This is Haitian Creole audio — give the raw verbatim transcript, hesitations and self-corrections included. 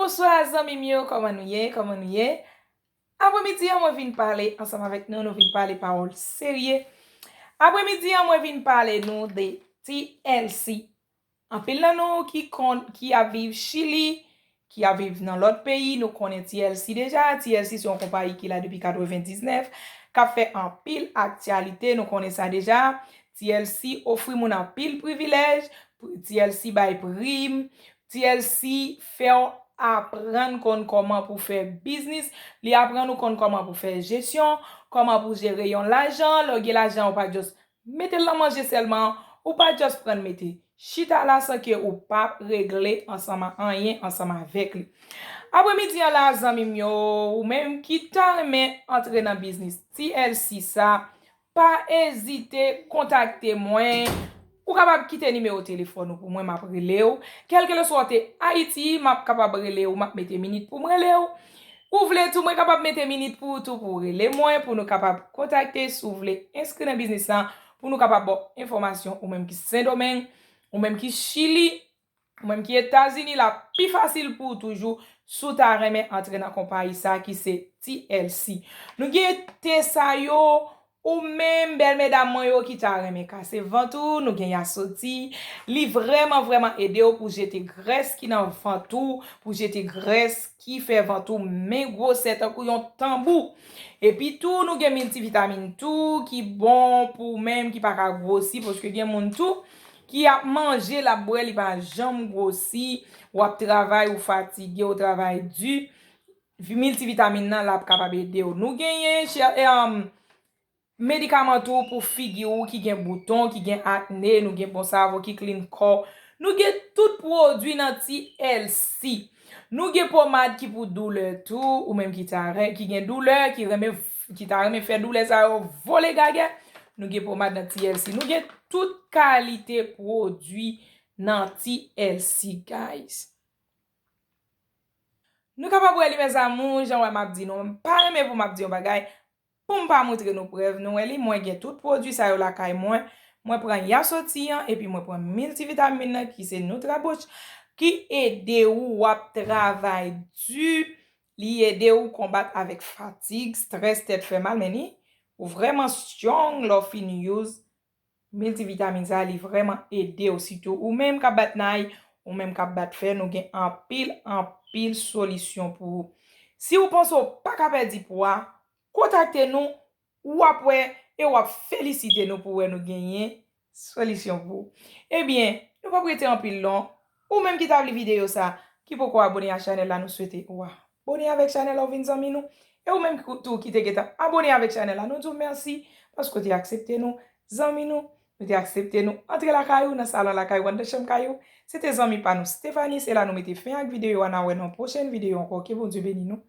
Bonswa zanmi m yo, kòman nou ye? Kòman nou ye? Apremidi an mwen vin pale ansanm avèk nou, nou vin pale pawòl serye. Apremidi an mwen vin pale nou de T L C. Anpil nan nou ki konn, ki ap viv Chili, ki ap viv nan lòt peyi, nou konnen T L C deja. T L C se yon konpayi ki la depi katrevendiznèf, k ap fè anpil aktyalite, nou konnen sa deja. T L C ofri moun anpil privilèj, T L C bay prim, T L C fè w aprann konn kòman pou fè biznis, li aprann ou konn kòman pou fè jesyon, kòman pou jere yon lajan, lè w gen lajan ou pa just mete l nan manje sèlman, ou pa just pran l mete chita la san ke ou pa regle ansanm anyen ansanm avèk li. Apremidi an la, zanmi m yo, ou menm ki ta renmen antre nan biznis T L C sa, pa ezite kontakte mwen. Ou kapab kite nimewo telefòn ou pou mwen, m ap rele w. Kèlkeswa w te Ayiti, m ap kapab rele w, m ap mete minit pou m rele w. Ou vle tou, mwen kapab mete minit pou ou tou pou w rele mwen, pou nou kapab kontakte si w vle enskri nan biznis lan, pou nou kapab ba w enfòmasyon, ou menm ki Sendomeng, ou menm ki Chili, ou menm ki Etazini, l ap pi fasil pou ou toujou si w ta renmen antre nan konpayi sa ki se T L C. Nou gen te sa yo, ou menm bèl medam mwen yo ki ta renmen kase vant ou, nou gen Yasoti. Li vrèman, vrèman ede w pou jete grès ki nan vant ou, pou jete grès ki fè vant ou men gwosè tankou yon tanbou. Epi tou, nou gen miltivitamin tou ki bon pou ou menm ki pa ka gwosi, paske gen moun tou ki ap manje, l ap bwè, li pa janm gwosi, w ap travay, ou fatige, ou travay di, miltivitamin nan l ap kapab ede w. Nou genyen chè, e, um, medikaman tou pou figi ou ki gen bouton, ki gen akne, nou gen bon savon ki clean kò. Nou gen tout pwodui nan T L C. Nou gen pomad ki pou doulè tou, ou menm ki ta ren-, ki gen doulè, ki renmen, ki ta renmen fè doulè sa yo vole gagè. Nou gen pomad nan T L C. Nou gen tout kalite pwodui nan T L C, guys. Nou kapab wè li, mes amours, jan wè m ap di nou. M pa renmen pou m ap di yon bagay pou m pa montre nou prèv. Nou wè li, mwen gen tout pwodui sa yo lakay mwen. Mwen pran Yasoti an, epi mwen pran miltivitamin nan ki se NutriBoost, ki ede ou, w ap travay di, li ede ou konbat avèk fatig, strès, tèt fè mal, men li, ou vrèman strong lè w fin use miltivitamin sa, li vrèman ede w, sitou ou menm k ap bat nay, ou menm k ap bat fè, nou gen anpil, anpil solisyon pou ou. Si ou panse ou pa ka pèdi pwa, kontakte nou, w ap wè e w ap felisite nou pou wè nou genyen solisyon pou ou. Ebyen, nou p ap rete anpil lon. Ou menm ki t ap li videyo sa, ki poko abone a chanèl la, nou swete ou abone avèk chanèl la, ou vin zanmi nou. E ou menm ki tou ki te gentan abone avèk chanèl la, nou di w mèsi paske w te aksepte nou zanmi nou, nou te aksepte nou antre lakay ou, nan salon lakay ou, anndan chanm kay ou. Se te zanmi pa nou Stephanie, se la nou mete fen ak videyo a, n a wè nan pwochèn videyo ankò, ke Bondye beni nou.